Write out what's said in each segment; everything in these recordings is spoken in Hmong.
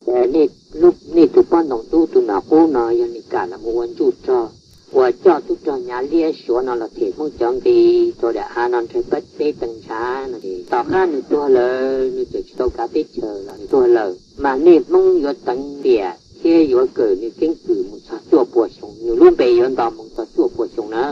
Nej, nej tus poj ntxoog tub tus nom qub no yog nws kam los mus ua ntsuj rog, uas coj tub rog Nyav Liab Suav no los them Hmoob cov nqi rau daim av no nrog pab peb teev ntshav no es tom qab nws tuag lawm, nws txawm tsis tau kav teb chaws los nws tuag lawm, mas nej Hmoob yuav teev tiam thiab yuav kawm nws keeb kwm mus txog cuaj puas xyoo, nws lub npe yuav nto moo txog cuaj puas xyoo na.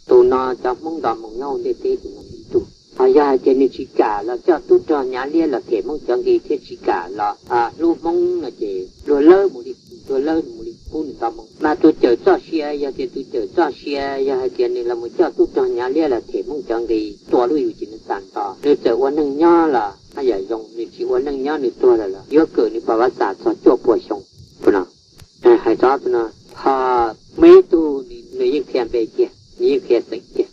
Tus no cov Hmoob nto moo nyob hauv ntiaj teb tus no ib tug. Ho yog hais tias nws tsis kam los coj tub rog Nyav Liab los them Hmoob cov nqi thiab tsis kam los hlub Hmoob no ces luag lawv mus li, luag lawv mus li, pub nws nto moo. Mas tus cawm txoj sia, yog tias tus cawm txoj sia yog hais tias nws los mus coj tub rog Nyav Liab los them Hmoob cov nqi tua lub yus ces nws txawm nto, nws txawm ua neej nyob los haj yam zoo, nws tsis ua neej nyob nws tuag lawm los yuav kawm nws pas vav xam txog cuaj puas xyoo. Tus no, hais txog tus no, ho muaj ib tug nws yeej qhia npe tiag, nws yeej qhia xeem tiag,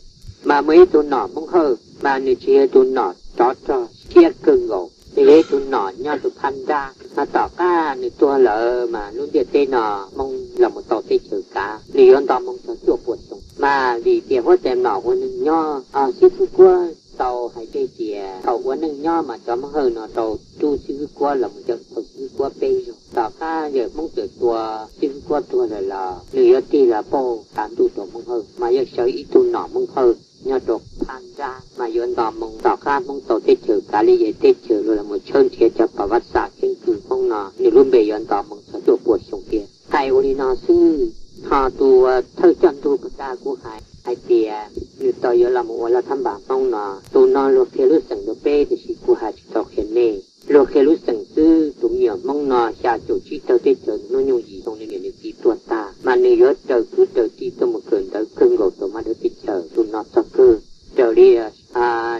mas muaj ib tug nom Hmoob Hawj, mas nws tsis yog tus nom tsov rog siab kawg nkaus, nws yog ib tug nom nyob rau phab nrab, mas tom qab nws tuag lawm mas lub ntiaj teb no Hmoob los mus tau teb chaws kav, nws yuav nto moo txog cuaj puas xyoo. Mas vim tias huab tais nom ua neeg nyob, xib fwb Kuab tau hais dej tias thaum ua neej nyob mas cov Hmoob Hawj no rau rub xib fwb Kuab los mus cawm tau xib fwb Kuab peb zaug. Tom qab yawm Hmoob txawm tua xib fwb Kuab tuag lawm los nws yuav tig los pauj kav ntuj rau Hmoob Hawj, mas yog sawv ib tug nom Hmoob Hawj nyob rau phab nrab mas yuav nto moo. Tom qab Hmoob tau teb chaws kav li es teb chaws luag los mus tshawb nrhiav cov pas vav xam keeb kwm Hmoob no, nws lub npe yuav nto moo txog cuaj puas xyoo tiag. Hais ua li no xwb, ho tus thawj coj ntug puag ta kuv hais, hais tias nws tau yuav los mus ua laj thab npas Hmoob no, tus no luag qhia lub xeem rau peb tiam sis kuv hais tsis tau qhia nej. Luag qhia lub xeem xwb, tus me nyuam Hmoob no xya caum tsib tawg teb chaws, nws hnub nyoog yim xyoo nws niam nws txiv tuag tag mas nws yuav raws kwv raws tij tuaj mus kawm ntawv kawg nkaus rau Mab Dawb teb chaws. Tus no txog kawg, raws li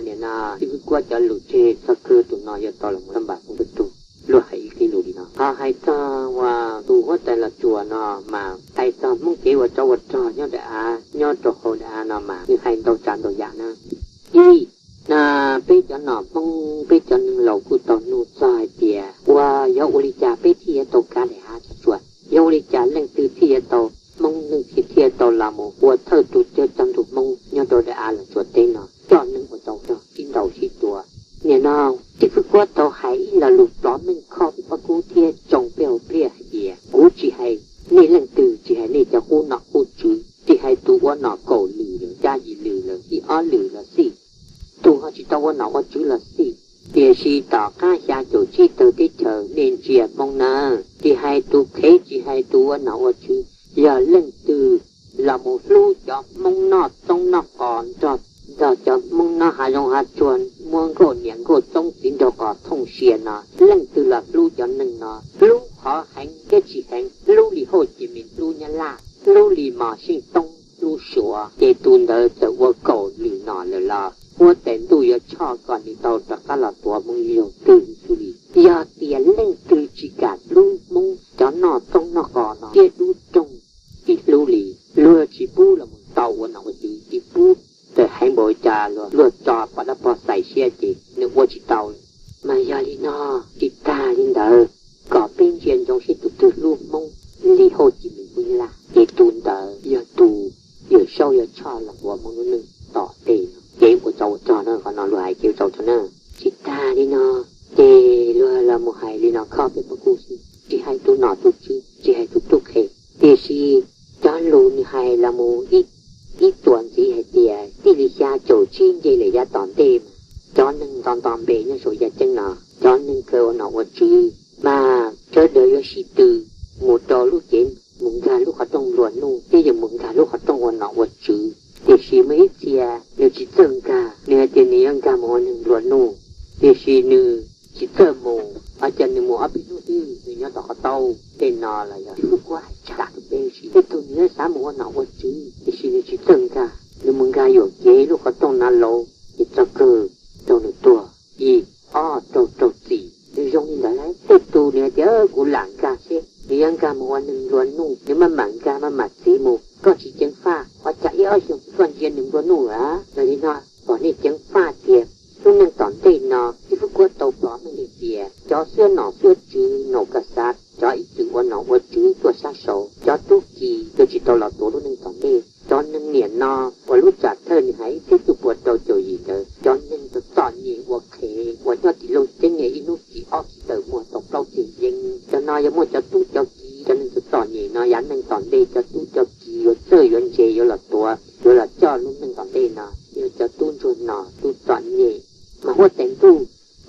nim no xib fwb Kuab cov lus tseg, txog kawg tus no yuav tau los mus thab npas Hmoob tub tug. Luag hais ib qib lus li no. Ho hais txog uas tus huab tais Los Tsuas no mas hais txog Hmoob kev ua tsov ua rog nyob daim av, nyob rau hauv daim av no mas nws hais ntau tsav ntau yam na. Ib, na, peb cov nom Hmoob, peb cov neeg laus kuj tau nug txog hais tias uas yog ua li cas peb thiaj yuav tau kav daim av Los Tsuas, yog ua li cas leej twg thiaj yuav tau, Hmoob leej twg thiaj tau los mus ua thawj tus coj ntug Hmoob nyob rau daim av Los Tsuas teb no coj neeg ua tsov rog sib ntaus sib tua. Nim no xib fwb Kuab tau hais ib lo lus plov meej khob peb pob kub thiab tsoo peb hauv pliaj hais tias kuv tsis hais nej leej twg, tsis hais nej cov qub nom qub tswv, tsis hais tus ua nom kaum lwm lawm, xya yim lwm lawm, ib ob lwm los xij, tus ho tsis tau ua nom ua tswv los xij, tiam sis tom qab xya caum tsib tawg teb chaws nej ntsia Hmoob na, tsis hais tus qhev tsis hais tus ua nom ua tswv, yog leej twg los mus hlub cov Hmoob noj txoob noj qos nrog, nrog cov Hmoob noj hav zoov hav tsuag, muab nkauj niam nkauj txoob txiv nraug qos thooj sia no, leej twg los hlub cov neeg no, hlub qhov heev thiab tsis heev, hlub li Hauj Ci Mis hlub Nyab Laj, hlub li Mos Xeej Toob hlub Suav, ces tus ntawd txawm ua kaum lwm nom lawm los huab tais ntuj yuav tshoj kom nws tau rov qab los tuav Hmoob zaug twg xwb li. Yog tias leej twg tsis kam hlub Hmoob cov noj txoob noj qos no thiab dub roog tsis hlub li, luag tsis pub los mus tau ua nom ua tswv, tsis pub, txawm heev npaum cas los luag tso pov dab pov xais siab ces nws ua tsis tau li. Mas yog li no, tsis tag li ntawd, kom peb ntsia ntsoov seb tus twg hlub Hmoob li Hauj Ci Mis hlub Nyab Laj, ces tus ntawd yog tus Yawm Saub yuav tshoj los ua Hmoob lub neej tom ntej no. Kev ua tsov ua rog na, qhov no luag hais kev ua tsov ua rog na. Tsis tag li no, ces luag los mus hais li no khob peb pob kub xwb, tsis hais tus nom tus tswv, tsis hais tus tub qhe, tiam sis cov lus nws hais los mus ib, ib txuas ntxiv hais tias txij li xya caum tsib nce lawm yav tom ntej mas cov neeg nto nto npe nyob saum yaj ceeb no, cov neeg kawg ua nom ua tswv mas sawv daws yuav sib tw mus rau lub cev mus nkag lub qhov rooj nplua nuj thiab yuav mus nkag lub qhov rooj ua nom ua tswv. Tiam sis muaj ib txhia nws tsis txawj nkag, nws hais tias nws yuav nkag mus ua neeg nplua nuj, tiam sis nws tsis txawj mus, ho cas nws mus ob peb hnub xwb nws nyob tom qhov taub. Tej no los yog xib fwb Kuab hais tshaj rau peb ua si. Tej tug nws yuav xav mus ua nom ua tswv tiam sis nws tsis txawj nkag, nws mus nkag yuam kev lub qhov rooj na lauv ces txog kawg raug nws tuag, ib ob raug raug txim. Nws zoo li ntawd lauj. Tej tus nws hais tias kuv lam nkag seb, nws yuav nkag mus ua neeg nplua nuj, nws maj mam nkag maj mam txiv mus. Koj tsis ceev faj, ua cas ib ob xyoos koj ntsia nws nplua nuj lawm? Yog li no kom nej ceev faj tias lub neej tom ntej no xib fwb Kuab tau plov meej li tias cov xwab nom xwab tswv nom kas xav, cov ib txwm ua nom ua tswv tuaj sab saud, cov tub ki yuav tsis tau los tuav lub neej tom ntej. Cov neeg niam no uas lub tsam thawj nws hais ib txhiab cuaj puas rau caum yim ntawd, cov neeg txom txom nyem ua qhev uas nyob tim Looj Ceeb ib hnub txiv ob txiv taws muag tau plaub txhiab yeeb, cov no Yog muaj cov tub cov ki, cov neeg txom txom nyem no, yav neeg tom ntej cov tub cov ki yuav txawj yuav ntse yuav los tuav yuav los coj lub neej tom ntej no yog cov tub ntsuag no, tub txom nyem. Mas huab tais ntuj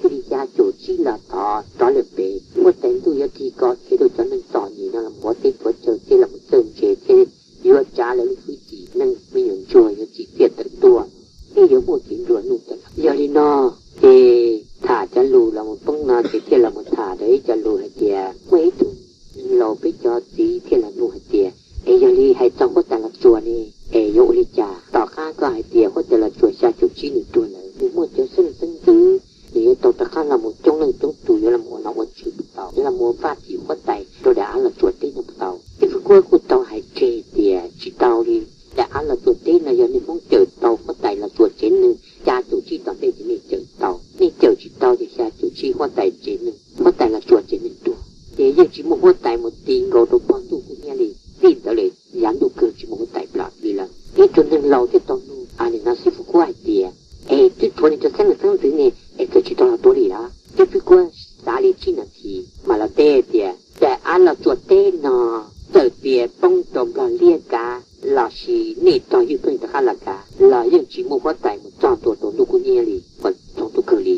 cia li xya caum tsib los tod rov lawm pem, huab tais ntuj yuav tig kom thiaj rau cov neeg txom nyem no los mus ua teb tuav chaw thiab los mus txawj ntse thiab yuav tsav lawv lub hwj chim, neeg me nyuam ntsuag yuav tsim txiaj tawm tuaj, thiab yuav muaj kev nplua nuj tawm los. Yog li no ces tham cov lus los mus poob no ces thiaj los mus tham rau ib co lus hais tias muaj ib tug neeg laus peb cov txiv thiaj los nug hais tias, es yog li hais txog huab tais Los Tsuas ne, es yuav ua li cas? Tom qab koj hais tias huab tais Los Tsuas xya caum tsib nws tuag lawm, nws muaj cov xeeb leej xeeb ntxwv, nws yuav tau rov qab los mus coob leej coob tus yuav los mus ua nom ua tswv puas tau, yuav los mus ua Faj Thim huab tais rau daim av Los Tsuas teb no puas tau? Xib fwb Kuab kuj tau hais tseg tias tsis tau li. Daim av Los Tsuas teb no yog nej Hmoob cawm tau huab tais Los Tsuas tsev neeg, xya caum tsib tom ntej ces nej cawm tau, nej cawm tsis tau ces xya caum tsib huab tais tsev neeg, huab tais Los Tsuas tsev neeg tuag. Ces yeej tsis muaj huab tais mus ti nkaus rau pog ntuj kub hnyiab li. Txij ntawd lawm yav ntuj kawg tsis muaj huab tais plam li lawm. Ib tug neeg laus thiaj tau nug, a, nim no Xib fwb Kuab hais tias, es twb tshuav nws cov xeeb leej xeeb ntxwv ne, es kawg tsis tau los tuav li los? Xib fwb Kuab xav li tsib nas this mas los teb tias, daim av Los Tsuas teb no txawm tias poob rau Nplog liab kav los sis nej tog ywj pheej rov qab los kav los yeej tsis muaj huab tais mus txog ntua rau ntuj kub hnyiab li, uas txog ntuj kawg li.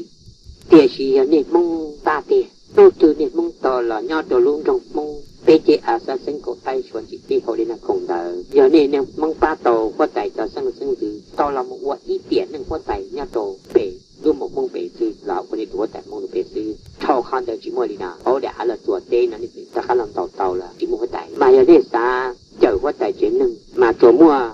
Tiam sis yog nej Hmoob pab tiag, hnub twg nej Hmoob tau los nyob rau lub nroog Hmoob peb ceg av xab xeeb kaum taib suav ntsim teb hauv Dej Naj Khoom ntawd, yog nej Hmoob pab tau huab tais cov xeeb leej xeeb ntxwv tau los mus ua ib tiam neej huab tais nyob rau pem lub moos Hmoob pem xwb, los ua nej tus huab tais Hmoob rau pem xwb. Dhau qhov ntawd tsis muaj li no, hauv daim av Los Tsuas teb no nej rov qab los ntaus tau los tsis muaj huab tais. Mas yog nej xav cawm huab tais tsev neeg mas tsuas muaj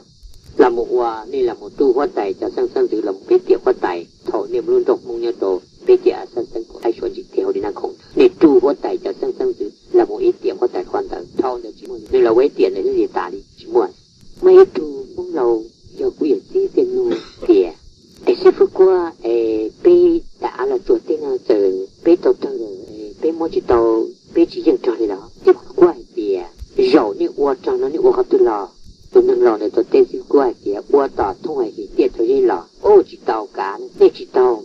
los mus ua, nej los mus rub huab tais cov xeeb xeeb ntxwv los mus peb tiam huab tais thaum nej mus lub nroog Hmoob nyob rau peb ceg av xab xeeb kaum taib suav ntsim teb hauv Dej Naj Khoom ntawd, nej rub huab tais cov xeeb xeeb ntxwv los mus ib tiam huab tais qhov ntawd. Dhau ntawd tsis muaj, nws los ua ib tiam ntawd thiaj li tas li, tsis muaj. Muaj ib tug Hmoob laus yog kuv yawm txiv thiaj nug tias, es Xib fwb Kuab, es peb daim av Los Tsuas teb no txawm peb tau tawg lawm, peb muab tsis tau, peb tsis yeej rog li los? Xib fwb Kuab hais tias, zaum nej ua rog no nej ua qhov twg los? Tus neeg laus ntawd tau teb Xib fwb Kuab hais tias, ua tom thooj hais him tiaj rau zeb los. Ua tsis tau kav, nej tsis tau.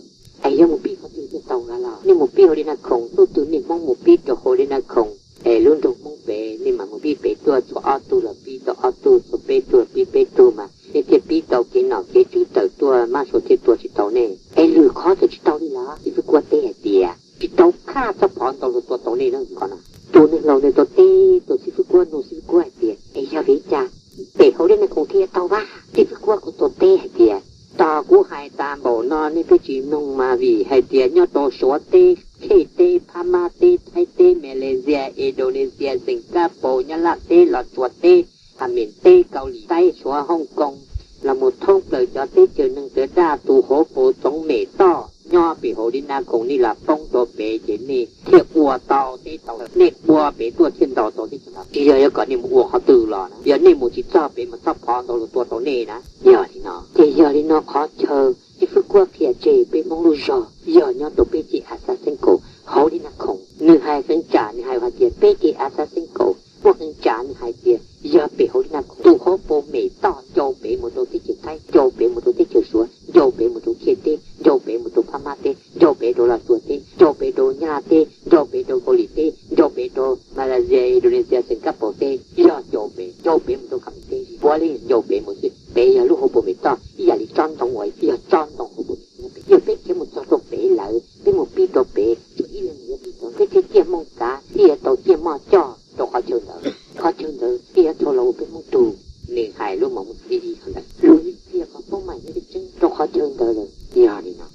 Es yuav mus pib qhov twg thiaj tau kav los? Nej mus pib hauv Dej Naj Khoom, hnub twg nej Hmoob mus pib rau hauv Dej Naj Khoom, es lub nroog Hmoob pem, nej mam mus pib pem tuaj, txhua ob tug los pib tau ob tug, txhua peb tug los pib peb tug mas nej thiaj pib tau kev nom kev tswv tawm tuaj, mab sua thiaj tua tsis tau nej. Es lwm qhov twg tsis tau li los? Xib fwb Kuab teb hais tias, tsis tau khaj txhob phov ntau luag tua tau nej na, qhov no. Tus neeg laus ntawd tau teb tus Xib fwb Kuab, nug Xib fwb Kuab hais tias, es yog vim li cas pem hauv Dej Naj Khoom thiaj tau vag? Xib fwb Kuab kuj tau teb hais tias, tos kuv hais tas npaum no nej pheej tsis mloog mas vim hais tias nyob rau Suav teb, Khej teb, Phab Mab teb, Thaib teb, Malaysia, Indonesia, Singapore, Nyab Laj teb, Los Tsuas teb, Haj Mes teb, Kaus Lim, Taib, Suav, Hooj Koos, los mus thoob plaws cov teb chaws neeg txawv daj tus hauv paus txoov mem toj nyob pem hauv Dej Naj Khoom nej los poob rau pem ces nej thiaj ua tau teb tau, nej ua pem tuaj thiaj ntaus tau teb chaws ntawd. Tsis yog yuav kom nej mus ua qhov twg los na, yog nej mus tsis txog pem mas txhob phov ntau luag tua tau nej na. Yog li no ces yog li no qhov chaw Xib fwb Kuab qhia tseg peb Hmoob lub zog yog nyob rau peb ceg av xab xeeb kaum hauv Dej Naj Khoom. Nws hais qee tsam nws hais hais tias peb ceg av xab xeeb kaum, muaj qee tsam nws hais tias yog pem hauv Dej Naj Khoom, tus hauv paus mem toj ncau pem mus rau teb chaws Thaib, ncau pem mus rau teb chaws Suav, ncau pem mus rau Khej teb, ncau pem mus rau Phab Mab teb, ncau pem rau Los Tsuas teb, ncau pem rau Nyab Laj teb, ncau pem rau Kaus Lim teb, ncau pem rau Malaysia, Indonesia, Singapore teb, yog ncau pem, ncau pem mus rau Khaj Mes teb, puav leej ncau pem mus xwb. Pem yog lub hauv paus mem toj ib yam li tsob ntoo uas yog tsob ntoo hauv paus mem toj. Yog peb khiav mus txog rau pem lawm, peb mus pib rau pem, tsuas ib leeg yuav pib tau, peb thiaj ciaj mooj kav, thiaj yuav tau ciaj moj coj rau qhov chaw ntawd, qhov chaw ntawd thiaj yuav tau los ua peb Hmoob tug. Nws hais lub mos muag li li qhov ntawd, lus yeej qhia qhov paub meej thiab tseeb rau qhov chaw ntawd lawm. Yog li no,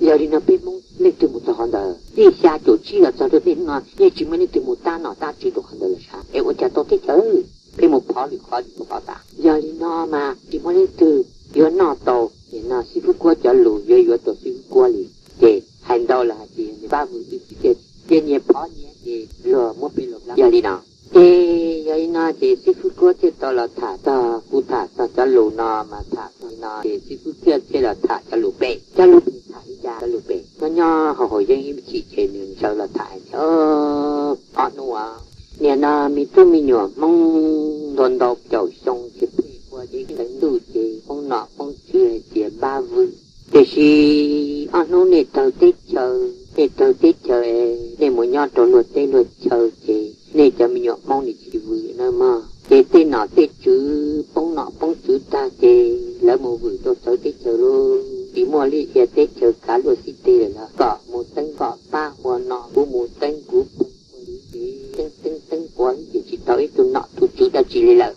yog li no peb Hmoob leej twg mus txog qhov ntawd, txij xya caum tsib los txog rau niaj hnub no yeej tsis muaj leej twg mus tab nom tab tswv rau qhov ntawd lawm sav, es ua cas tau teb chaws, peb mus phov lwm qhov lwm qhov tas. Yog li no mas tsis muaj leej twg yuav noj tau. Nim no Xib fwb Kuab cov lus yuav yuav tau Xib fwb Kuab li, ces hais ntau lawm hais tias nws pab vwm ib txhij, ces nyias phov nyias ces luag muab peb luag plab. Yog li no, ces yog li no ces Xib fwb Kuab thiaj tau los tham txog, kuv tham txog cov lus no mas tham txog no ces Xib fwb Kuab thiaj los tham cov lus pem. Cov lus pem tham li cas? Cov lus pem nyob nyob hauv hauv yeeb ib chim ces nws sawv los tham hais tias, ob hnub, nim no me tub me nyuam Hmoob ntau ntau caum xyoo ces pheej ua dev ntawv ntuj ces Hmoob nom Hmoob tswv hais tias pab vwm. Tiam sis ob hnub nej tawg teb chaws, nej tawg teb chaws, nej mus nyob rau luag teb luag chaw ces nej cov me nyuam Hmoob nim tsis vwm na mog. Ces tej nom tej tswv poob nom poob tswv tag ces lawv mus vwm rau txawv teb chaws lauj, tsis muaj li ia teb chaws kav luaj xib teg lawm los kom mus teeb kom pab ua nom, kuv mus teeb kuv pw, teeb teeb teeb quav ces tsis tau ib tug nom tus tswv dab tsi li lawm.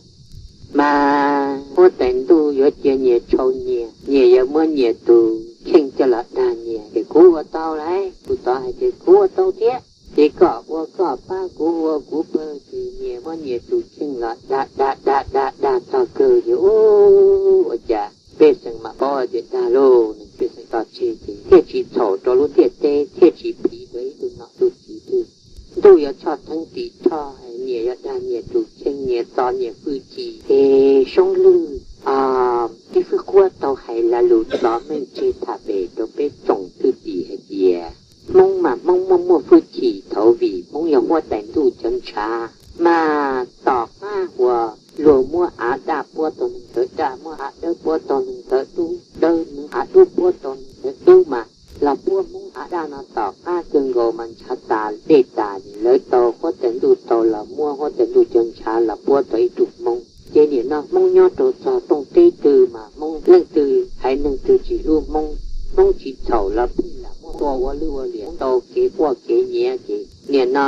Mas huab tais ntuj yuav cia nyias tshau nyias, nyias yuav muab nyias tus kheej coj los dag nyias, ces kuv ua tau lauj, tus tod hais tias kuv ua tau thiab, ces kom ua koj pab kuv ua kuv pawg, ces nyias muab nyias tus kheej los dag dag dag dag dag txog kawg ces ua cas pej xeem mam paub tias dag lauj, pej xeem tso tseg ces thiaj tsis txhaum rau lub ntiaj teb, thiaj tsis phiv rau ib tug nom tus tswv twg. Ntuj yuav tshoj theeb tim Thoj, nyias yuav dag nyias tus kheej, nyias txo nyias hwj chim, ces Soob Lwj, tib fwj kuab tau hais lo lus tso meej tseg tham pem rau peb tsoom thwj tim hais tias Hmoob mas Hmoob muaj muaj hwj chim thaum vim Hmoob yog huab tais ntuj cov ntshav, mas tom qab uas luag muab av daj puab tau neeg ntawd daj, muab av dawb puab tau neeg ntawd dub, dawb, muab av dub puab tau neeg ntawd dub mas los puab Hmoob av daj no tom qab kawg nkaus mas ntshav tas dej tas, lawv tau huab tais ntuj tau los muab huab tais ntuj cov ntshav los puab tau ib tug Hmoob. Ces nim no Hmoob nyob rau txog rooj teb twg mas Hmoob leej twg haiv neeg twg tsis hlub Hmoob, Hmoob tsis txhaum los pheej lam muab tua ua lwj ua liam tau kev quaj kev nyiav ces nim no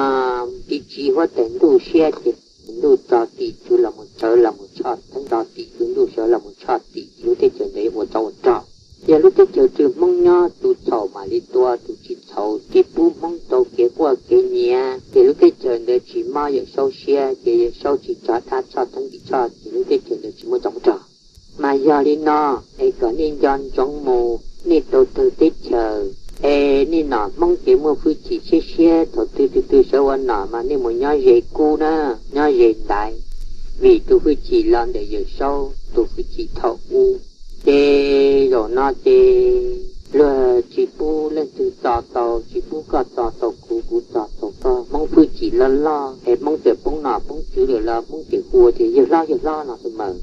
tsis tsiv huab tais ntuj siab ces ntuj tso tim tswv los mus sawv los mus tshoj theeb, tso tim tswv ntuj sawv los mus tshoj tim, lub teb chaws ntawd ua tsov ua rog. Yog lub teb chaws twg Hmoob nyob tus txhaum mam li tua, tus tsis txhaum tsis pub Hmoob tau kev quaj kev nyiav ces lub teb chaws ntawd tsis mob Yawm Saub siab, ces Yawm Saub tsis tso dab tshoj theeb tim Thoj ces lub teb chaws ntawd tsis muaj tsov muaj rog. Mas yog li no, es kom nej nco ntsoov mus, nej tau tawg teb chaws, es nej nom Hmoob ces muaj hwj chim siab siab, thaum twg twg twg sawv ua nom mas nej mus nyob ze kub na, nyob ze ntaiv, vim tus hwj chim los ntawm Yawm Saub tus hwj chim thaum ub. Ces zaum no ces luag tsis pub leej twg txo tau, tsis pub koj txo tau kuv, kuv txo tau koj. Hmoob hwj chim loj loj es Hmoob txawm poob nom poob tswv lawm los Hmoob tseem hu tias yawg hlob yawg hlob no xwb mas.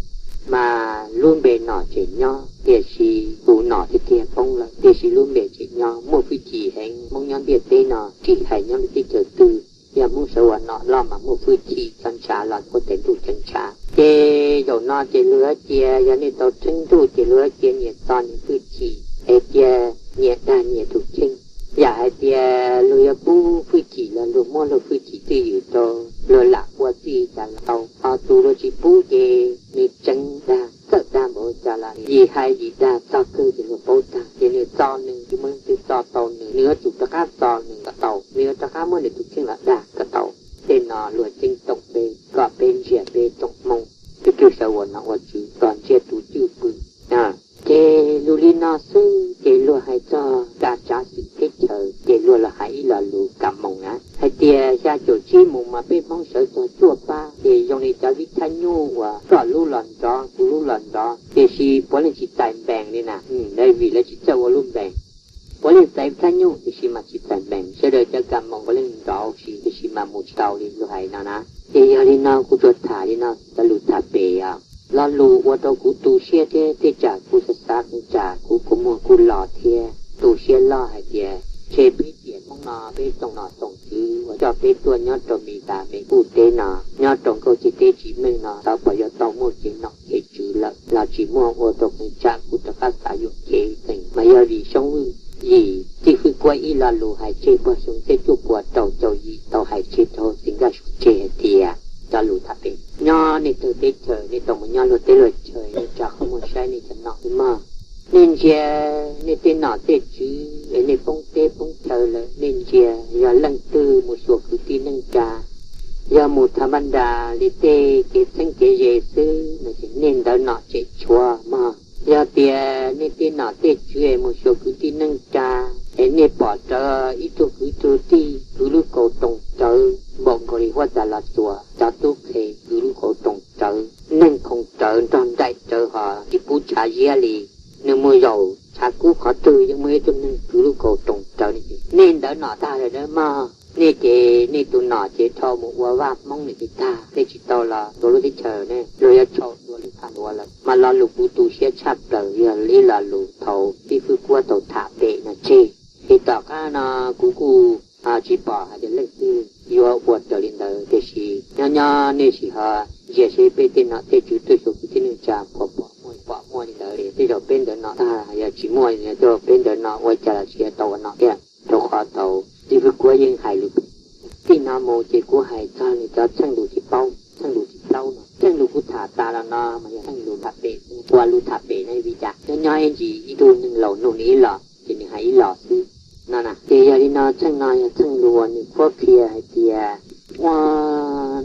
Mas lub npe nom tseem nyob, tiam sis tus nom tiag tiag poob lawm, tiam sis lub npe tseem nyob, muaj hwj chim heev. Hmoob nyob ntiaj teb no tsis hais nyob lub teb chaws twg, yog Hmoob sawv ua nom loj mas muaj hwj chim, cov ntshav los huab tais ntuj cov ntshav. Ces zaum no ces luag cia, yog nej tau theeb ntuj ces luag cia nyias txo nyias hwj chim es cia nyias dag nyias tus kheej. Yam hais tias luag yuav pub hwj chim los luag muab luag hwj chim twj ywm rau, luag lam ua txij cas los tau. Ho tus luag tsis pub ces nws tseev dag, txawj dag npaum cas los yim hais yim dag txog kawg ces luag paub tag. Ces nws txo nws, tsis muaj leej twg txo tau nws, nws yuav tsum rov qab txo nws kom tau, nws yuav rov qab muab nws tus kheej los dag kom tau. Tej no luag ceeb toom peb kom peb ntsia peb tsoom Hmoob, tus twg sawv ua nom ua tswv kom ntsia tus cwj pwm. Ces lus li no xwb ces luag hais txog kav tsav xwm teb chaws ces luag los hais ib lo lus kam moos na, hais tias xya caum tsib mus mas peb Hmoob sawv txog cuaj pab, ces zoo li cov vij thaj nyuj uas koj lub los nrov kuv lub los nrov, tiam sis puav leej tsis txais npees li na. Lawv vim lawv tsis txawj ua lub npees. Puav leej txais vij thaj nyuj tiam sis mas tsis txais npees, sawv daws cov kam moos puav leej nrov huv si tiam sis mas mus tsis tau li luag hais no na. Ces yog li no kuv tsuas tham li no, cov lus tham pem os. Lo lus ua rau kuv tu siab thiab tej tsam kuv xav xav kuv tsam kuv kua muag kuj los thiab tu siab loj hais tias ntshe peb tiam Hmoob no peb tsoom nom tsoom tswv uas coj peb tuaj nyob rau Mes Kas Mes Kuj teb no, nyob rau Nkauj Ciaj teb Tsiv Meej no xav pom yuav tau muaj kev nom kev tswv lawm los tsis muaj, ua rau qee tsam kuv rov qab xav yuam kev xeem. Mas yog vim Soob Vwj yim Tij Fwj Kuab ib lo lus hais tseg puag xyoo txhiab cuaj puas rau caum yim tau hais tseg rau txiv Nkaj Suav tseg hais tias cov lus tham pem, nyob nej tug teb chaws nej tau mus nyob luag teb luag chaw, nej tsa qhov muag saib nej cov nom li mog. Nej ntsia nej tej nom tej tswv es nej poob teb poob chaw lawm, nej ntsia yog leej twg mus xyuas kwv tij neej tsa, yog mus tham npaj nras li tej kev txheeb kev ze xwb no ces nej ntawd nom tseem tshuav mog. Yog tias nej tej nom tej tswv es mus xyuas kwv tij neej tsa es nej pom rawv ib tug kwv tug tij kwv lub kaus toom rawv npaum nkaus li huab tais Los Tsuas cov tub qhe kwv lub kaus toom rawv, neeg khoom rawv nrog nraim rawv ho tsis pub tshav ziab li, nws mus zaum tshav kub qhov twg yeej muaj ib tug neeg kwv lub kaus toom rawv. Nej ntawd nom tag lawm nawb mog. Nej ces nej tus nom ces dhau mus ua vaj Hmoob lawm ces tag, nej tsis tau los tua lub teb chaws ne, luag yuav tshau tua lwm phaj ntuav lawm. Mas lo lus kuv tu siab tshaj plaws yog ib lo lus thaum Tij Fwj Kuab tau tham pem no tseg. Ces tom qab no kuv kuj tsis pom hais tias leej twg yuav ua raws li ntawd, tiam sis Nyob nyob nej sim ho ntsia seb peb tej nom tej tswv tuaj xyuas kwv tij neej tsa puas pom muaj, pom muaj li ntawd. Tej zaum peb ntawd nom tag yog tsis muaj, tej zaum peb ntawd nom ua cas los tsis tau ua nom thiab. Rau qhov tau, Lis Paj Kuav yeej hais lus phem. Txij no mus ces kuv hais txog nws cov txheej lus tsis paub, txheej lus tsis plaub no. Txheej lus kuv tham tas los no mas yog txheej lus tham pem, ua lus tham pem no vim cas? Nyob nyob ib ntsis ib tug neeg laus nug nws ib los ces nws hais ib los xwb no na. Ces yog li no, txheej no yog txheej lus uas nws qhuab qhia hais tias ua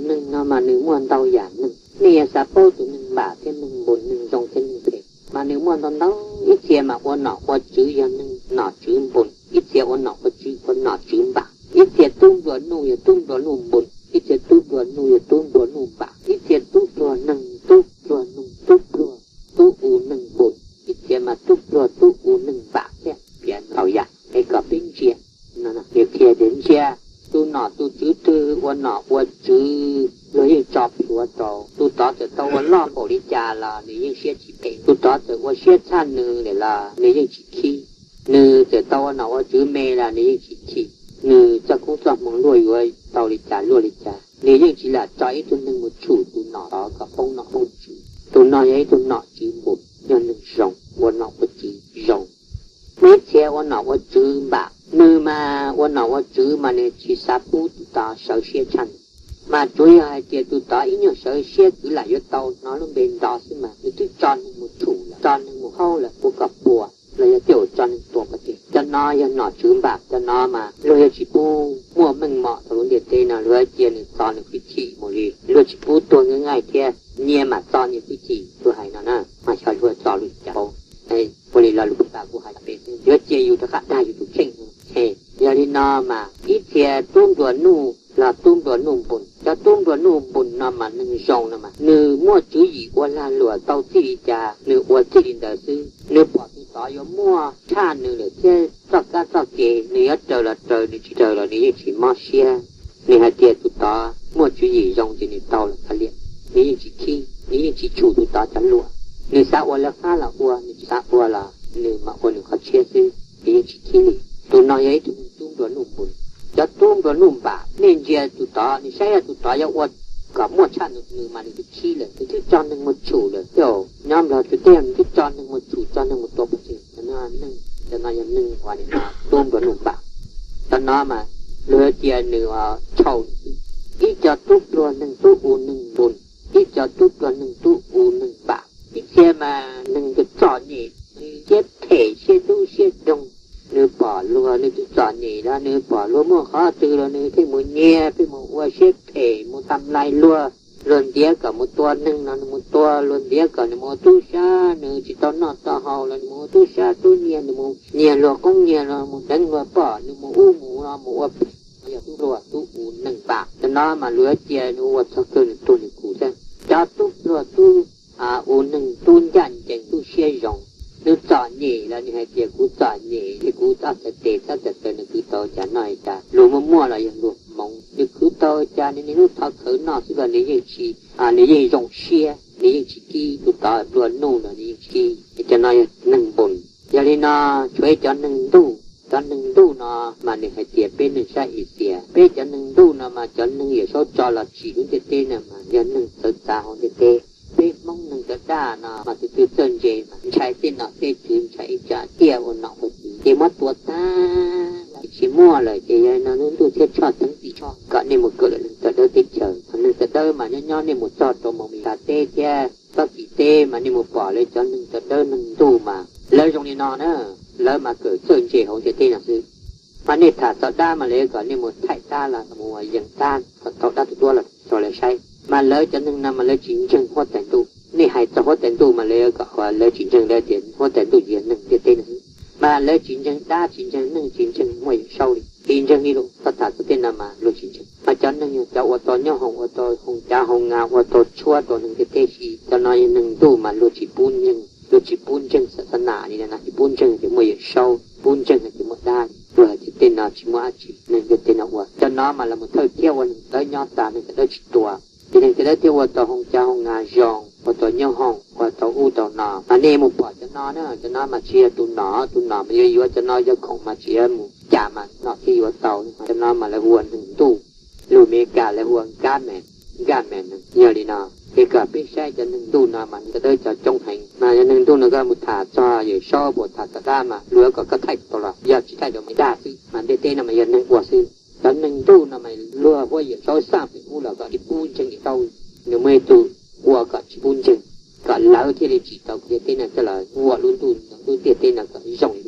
neeg no mas nws muaj ntau yam neeg. Nej yuav xav paub tus neeg npam thiab neeg npoos, neeg zoo thiab neeg phem mas nws muaj ntau ntau. Ib txhia mas ua nom ua tswv yog neeg nom tswv npoos, ib txhia ua nom ua tswv ua nom tswv npam. Ib txhia tub nplua nuj yog tub nplua nuj npoos, ib txhia tub nplua nuj yog tub nplua nuj npam. Ib txhia tub pluag neeg, tub pluag neeg, tub pluag tub u neeg npoos, ib txhia mas tub pluag tub u neeg npam thiab. Piav ntau yam es kom peb ntsia. Nws qhia tias ntsia, tus nom tus tswv twg ua nom ua tswv luag yeej tso plhuav rau. Tus tod txawm tau ua loj npaum li cas los nws yeej siab tsis phem, tus tod txawm ua siab tshaj nws lawm los nws yeej tsis khib. Nws txawm tau ua nom ua tswv me los nws yeej tsis chim. Nws txoj koob txoj hmoov luaj yuav tau li cas luaj li cas, nws yeej tsis lam tso ib tug neeg mus tshum tus nom tod kom poob nom poob tswv. Tus no yog ib tug nom tswv npoos, yog neeg zoo, ua nom ua tswv zoo. Muaj ib txhia ua nom ua tswv npam, nws mas ua nom ua tswv mas nws tsis xav pub tus tod sawv siab tshaj nws, mas tsuas yog hais tias tus tod ib nyuag sawv siab kwv lam yuav tau hnov lub npe nto xwb mas nws twb tso neeg mus tshum lawm, tso neeg mus haub lawm, ua kom puas los yog tej uas tso neeg tua pov tseg. Cov no yog nom tswv npam, cov no mas luag yuav tsis pub muaj meej mom rau lub ntiaj teb no, luag cia nws txo nws hwj chim mus li, luag tsis pub tuag nqaij nqaij thiab, nyias mam txo nyias hwj chim, luag hais no na, mas xyov luag txo luag cas. Ua li los lus peb tas kuv hais peb xwb, yuav cia yus rov qab dag yus tus kheej. Yog li no mas ib txhia tub nplua nuj los tub nplua nuj npoos, cov tub nplua nuj npoos no mas neeg zoo no mas nws muaj tswv yim ua lag luam tau txij li cas nws ua txij li ntawd xwb. Nws pom tus tod yuav muaj tshaj nws lawm thiab txoj kab txoj kev, nws yuav raws los raws, nws tsis raws los nws yeej tsis mob siab. Nws hais tias tus tod muaj tswv yim zoo ces nws tau lawm kav liam, nws yeej tsis khib, nws yeej tsis tshum tus tod cov luam. Nws xav ua lawv qab los ua, nws tsis xav ua los nws mam ua nws qhov tshiab xwb, nws yeej tsis khib li. Tus no yog ib tug neeg tub nplua nuj npoos. Cov tub nplua nuj npam, nej ntsia tus tod, nws saib yog tus tod yuav ua kom muaj tshaj nws mas nws twb khib lawm, nws twb tso neeg mus tshum lawm. Tej zaum nyob Nplog tsuas tej yog nws twb tso neeg mus tshum, tso neeg mus tua pov tseg. Cov no neeg, cov no yog neeg uas nim no tub nplua nuj npam. Cov no mas luag cia nws tshau nws xwb. Ib co tub pluag neeg tub u neeg npoos, ib co tub pluag neeg tub u neeg npam. Ib txhia mas neeg txom nyem, siab phem siab dub siab doog. Nws pom luag nws twb txom nyem los nws pom luag muaj qhov twg los nws pheej mus nyiag, pheej mus ua siab phem, mus tam lais luag. Luag ntiav kom mus tua neeg no nws mus tua, luag ntiav kom nws mus ua tub sab, nws tsis tau noj tau haus los nws mus ua tub sab tub nyiag, nws mus nyiag luag qoob nyiag los mus deev luag pom, nws mus ub mus no mus ua phem, yog tub pluag tub u neeg npam. Cov no mas luag cia nws ua txog kawg nws tuag nws kum xwb. Cov tub pluag tub u neeg tub ncaj ncees tub siab zoo, nws txom nyem los nws hais tias kuv txom nyem thiab kuv txhob txhais tes txhob txhais taw, nws khwv tau cas noj cas, luag muaj muaj los yog luag hmoov, nws khwv tau cas nws niaj hnub thov khawv noj xwb los nws yeej tsis, nws yeej zoo siab, nws yeej tsis kib. Tus tod nplua nuj los nws yeej tsis kib. Cov no yog neeg npoos. Yog li no tshuav ib cov neeg ntuj. Cov neeg ntuj no mas nws hais tias peb neeg sab Axias, peb cov neeg ntuj no mas cov neeg Yawm Saub tso los tsim lub ntiaj teb no mas yog neeg txawv txav hauv ntiaj teb. Peb Hmoob neeg sawv daj no mas tus twg txawj ntse mas ntshai tej nom tej tswv, ntshai ib tsam tiaj ua nom ua tswv ces muab tua tag, tsis muaj lawm. Ces yog no lub ntuj thiaj tshoj teev txim tshoj kom nej mus kawm lawm neeg sawv dawb teb chaws. Neeg sawv dawb mas nyob nyob nej mus txog rau Mus Mis Kas teb thiab Txob Txim teb mas nej mus pom lawv cov neeg sawv dawb neeg ntuj mas lawv zoo li no na, lawv mas kawm txawj ntse hauv ntiaj teb no xwb. Mas nej tham txog dab mas lawv yuav kom nej mus thaij dab los mus yees dab kom tau dab tus duab los rau lawv saib. Mas lawv cov neeg no mas lawv tsis ntseeg huab tais ntuj. Nej hais txog huab tais ntuj mas lawv yuav kom lawv tsis ntseeg, lawv tias huab tais ntuj yog neeg ntiaj teb no xwb. Mas lawv tsis ntseeg dab, tsis ntseeg neeg, tsis ntseeg muaj Yawm Saub li, tsis ntseeg li lawm. Txog tham txog tej no mas luag tsis ntseeg. Mas cov neeg yog cov ua tau nyob hoom, ua tau hoom cav hoom nas, ua tau tshuab rau neeg ntiaj teb si, cov no yog neeg ntuj mas luag tsis pub ntseeg, luag tsis pub ntseeg xa xa nas li na, tsis pub ntseeg tias muaj Yawm Saub, pub ntseeg hais tias muaj dab li. Luag hais tias tej no tsis muaj dab tsi, neeg ntiaj teb no ua. Cov no mas los mus thawj thiab ua neeg sawv dawb nyob tas, neeg sawv dawb tsis tua. Ces neeg sawv dawb thiaj ua tau hoom cav hoom nas zoo, ua tau nyob hoom, ua tau ub tau no. Mas nej mus pom cov no na, cov no mas tsis yog tus nom, tus nom mas yuav yuav cov no yog khoom mas tsis yog mus cas mas nom thiaj yuav tau. Cov no mas lawv hu ua neeg ntuj, lus Amelikas lawv hu ua government. Nkaj Mes no yog li no. Ces kom peb saib cov neeg ntuj no mas sawv daws coob heev, mas yog neeg ntuj no koj mus tham txog Yawm Saub puas tham tom qab mas luag kom koj thaij tau los yog tsis thaij tau mas dag xwb, mas ntiaj teb no mas yog neeg ua xwb. Cov neeg ntuj no mas luag hu ua Yawm Saub xaj pem ub los kom tsis pub ntseeg Yawm Saub, nws muaj ib tug ua kom tsis pub ntseeg, kom lawv thiaj li tsim tau ntiaj teb no coj los ua lub ntuj lub ntiaj teb no kom zoo